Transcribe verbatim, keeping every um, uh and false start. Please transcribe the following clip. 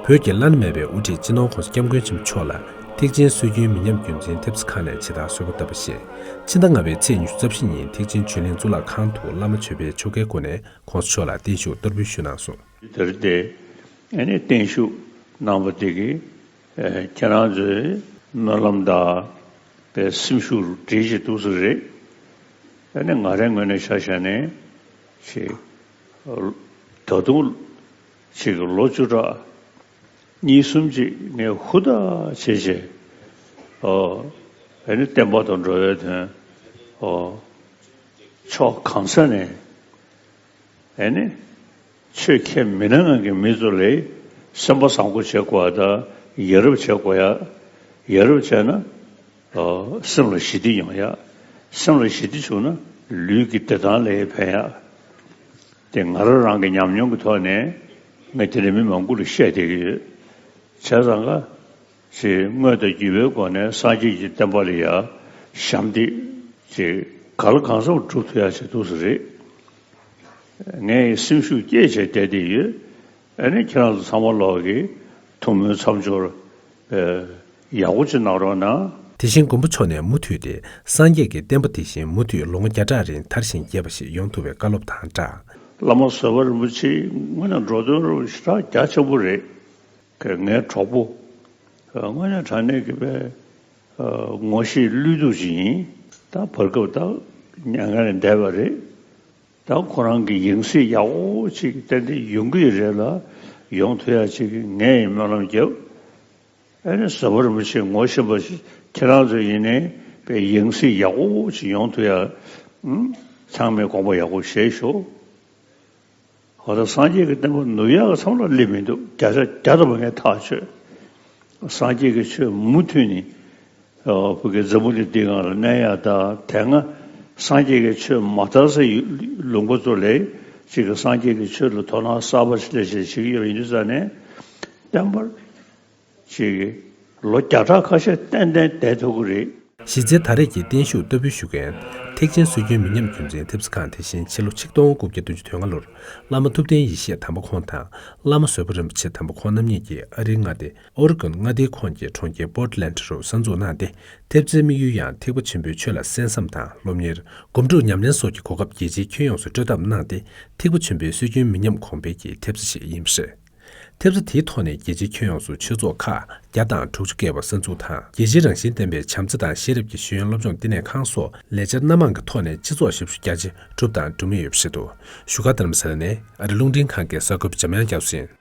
བོད་ཀྱི་བླ་ན་མེད་པའི་དབུ་ཁྲིད་སྤྱི་ནོར་༸གོང་ས་༸སྐྱབས་མགོན་ཆེན་པོ་མཆོག་ལ་ཐེག་ཆེན་སྲོལ་རྒྱུན་མི་ཉམས་རྒྱུན་འཛིན་ཐེབས་རྩ་ཁང་ནས་ཇི་ལྟར་གསོལ་བ་བཏབ་པ་བཞིན། ཕྱི་ཟླ་ལྔ་པའི་ཚེས་ཉི་ཤུ་རྩ་བཞི་ཉིན་ཐེག་ཆེན་ཆོས་གླིང་གཙུག་ལག་ཁང་དུ་བླ་མ་ཆོས་འཕེལ་མཆོག་གིས་བསྐོ་ནས་༸གོང་ས་མཆོག་ལ་བརྟན་བཞུགས་བསྟར་འབུལ་ཞུས་གནང་སོང་། དེར་དེ་ཨ་ནི་བརྟན་བཞུགས་གནང་བ་དེ་གིས་ཁྱེད་རང་ཚོའི་སྨོན་ལམ་དང་པའི་སེམས་ཤུགས་འགྲིག་ཅིག་འདུག་ས་རེད། ཨ་ནི་ང་རའི་ངོས་ནས་ཆ་བཞག་ནས་ཅིག་ད་དུང་ཅིག་ལོ་བཅུ་ཕྲག་གཉིས་གསུམ་ཅིག་ངས་ཧུར་ཐག་བྱས་བྱས་ཨ་ནི་བསྟན་པ་དང་འགྲོ་བའི་དོན་ཕྱོགས་གང་ས་ནས་ཨ་ནི་ཆོས་ཁས་མི་ལེན་ནང་གི་མི་ཚོ་ལ་སེམས་པ་བཟང་པོ་བྱེད་དགོས་པ་དང་ཡ་རབས་བྱེད་དགོས་ཡ། ཡ་རབས་བྱས་ན་སེམས་ལ་ཞི་བདེ་ཡོང་ཡ། སེམས་ལ་ཞི་བདེ་བྱུང་ན་ལུས་ཀྱི་བདེ་ཐང་ལ་ཕན་ཡ། དེ་ང་རང་རང་གི་ཉམས་མྱོང་གི་ཐོག་ནས་ངས་དེ་འདྲ་མི་མང་པོ་ལ་བཤད་བསྡད་ཀྱི་ཡོད། བྱས་ཙང་ཀ་ཅིག་དངོས་དང་བརྒྱུད་པའི་སྒོ་ནས་སངས་རྒྱས་ཀྱི་བསྟན་པ་ལ་ཡ་ཞབས་འདེགས་ཅིག་ག་ལ་གང་འཚམ་སྒྲུབ་ཐུབ་ཡ་ཞིག་འདུག་ས་རེད། ངས་སེམས་ཤུགས་བསྐྱེད་བྱས་བསྡད་དེ་ཡོད། ཨ་ནི་ཁྱེད་རང་ཚོ་ཚང་མ་ལོག་གིས་ཐུགས་སྨོན་མཚམས་སྦྱོར་ཡག་པོ་ཅིག་གནང་རོགས་གནང་། དེ་བཞིན་མགོན་པོ་མཆོག་ནས་མུ་མཐུད་དེ་སངས་རྒྱས་ཀྱི་བསྟན་པ་དེ་བཞིན་མུ་མཐུད་ལོ་ངོ་བརྒྱ་ཕྲག་རིང་དར་ཞིང་རྒྱས་པ་ཞིག་ཡོང་ཐུབ་པའི་བཀའ་སློབ་དང་སྦྲགས། བླ་མ་བཟོད་པ་རིན་པོ་ཆེ་དངོས་གནས་འགྲོ་དོན་རུ་ཞེ་དྲག་རྒྱ་ཆེན་པོ་རེད། ངའི་གྲོགས་པོ། དངོས་གནས་དྲང་གནས་ཀྱི་པའི་ངོ་ཤེས་བློས་གཏུག་ཅིག་ཡིན། ད་བར་སྐབས་ད་མྱ་ངན་ལས་འདས་པ་རེད། ད་ཁོ་རང་གི་ཡང་སྲིད་ཡག་པོ་ཅིག་ཏན་ཏན་ཡོང་གི་རེད་ལ། ཡོང་ཐུབ་ཡ་ཅིག་ངས་ཡིན་སྨོན་ལམ་རྒྱབ། ཨ་ནི་ཟབ་པ་རིན་པོ་ཆེ་ངོ་ཤེས་པ་ཞིག་ཁྱེད་རང་ཚོ་ཡིན་ནའི་པའི་ཡང་སྲིད་ཡག་པོ་ཅིག་ཡོང་ཐུབ་ཡ། ཚང་མས་དགོངས་པ་ཡག་པོ་བཞེས་ཤོག། འོ་ད་སངས་རྒྱས་ཀྱི་བསྟན་པ་ནུབ་ཡག་གི་མཚམས་ལ་སླེབས་མི་འདུག། བརྒྱ་ཆ་བརྒྱ་ཐམ་པ་ངས་ཐག་ཆོད། སངས་རྒྱས་ཀྱི་ཆོས་མུ་མཐུད་ནས་བོད་ཀྱི་འཛམ་བུ་གླིང་འདི་སྒང་ལ་གནས་ཡག་དང་དེ་སྔ་སངས་རྒྱས་ཀྱི་ཆོས་མ་དར་སའི་ལུང་པ་ཚོ་ལ་ཅིག་གི་སངས་རྒྱས་ཀྱི་ཆོས་ལ་དོ་སྣང་གསར་པ་ཞིག་སླེབས་བྱས་བྱེད་ཀྱི་ཡོད་པ་ཡིན་དུས་ཙང་ནས་བསྟན་པར། ཅིག་ལོ་བརྒྱ་ཕྲག་ཁ་ཤས་ཏན་ཏན་བསྡད་ཐུབ་ཀྱི་རེད། གཞི་རྩའི་ད་རེས་ཀྱི་བརྟན་བཞུགས་བསྟར་འབུལ་ཞུ་མཁན། ཐེག་ཆེན་སྲོལ་རྒྱུན་མི་ཉམས་རྒྱུན་འཛིན་ཐེབས་རྩ་ཁང་དེ་བཞིན་ཕྱི་ལོ་ཆིག་སྟོང་དགུ་བརྒྱ་བདུན་ཅུ་དོན་ལྔ་ལོར་བླ་མ་ཐུབ་བསྟན་ཡེ་ཤེས་དམ་པ་ཁོང་དང་བླ་མ་བཟོད་པ་རིན་པོ་ཆེ་དམ་པ་ཁོང་རྣམ་གཉིས་ཀྱིས་ཨ་རིའི་མངའ་སྡེ་ཨོ་རི་གོན་མངའ་སྡེའི་ཁོངས་ཀྱི་གྲོང་ཁྱེར་པོར་ཊི་ལེན་ཌི་རུ་གསར་འཛུགས་གནང་སྟེ། ཐེབས་རྩའི་དམིགས་ཡུལ་ཡང་ཐེག་པ་ཆེན་པོའི་ཆོས་ལ་གསན་བསམ་དང་སློབ་གཉེར། སྒོམ་སྒྲུབ་ཉམས་ལེན་སོགས་ཀྱི་གོ་སྐབས་རྒྱལ་སྤྱིའི་ཁྱོན་ཡོངས་སུ་སྤྲོད་ཐབས་གནང་སྟེ། ཐེག་པ་ཆེན་པོའི་སྲོལ་རྒྱུན་མི་ཉམས་གོང་འཕེལ་གྱི་ཐེབས་རྩ་ཞིག་ཡིན་པ་རེད། ཐེབས་རྩ་དེའི་ཐོག་ནས་རྒྱལ་སྤྱིའི་ཁྱོན་ཡོངས་སུ་ཆོས་ཚོགས་ཁག་བརྒྱ་དང་དྲུག་ཅུ་བརྒལ་བ་གསར་འཛུགས་དང་། རྒྱལ་སྤྱིའི་རང་བཞིན་ལྡན་པའི་བྱམས་བརྩེ་དང་ཤེས་རབ་ཀྱི་ཤེས་ཡོན་སློབ་སྦྱོང་བསྟི་གནས་ཁང་སོགས་ལས་འཆར་སྣ་མང་གི་ཐོག་ནས་སྤྱི་ཚོགས་ཞབས་ཞུ་རྒྱ་ཆེ་བསྒྲུབས་དང་སྒྲུབ་མུས་ཡོད་པ་རེད་འདུག། བཞུགས་སྒར་རྡ་རམ་ས་ལ་ནས་ཨ་རི་རླུང་འཕྲིན་ཁང་གི་གསར་འགོད་པ་འཇམ་དབྱངས་རྒྱ་མཚོ་ཡིན།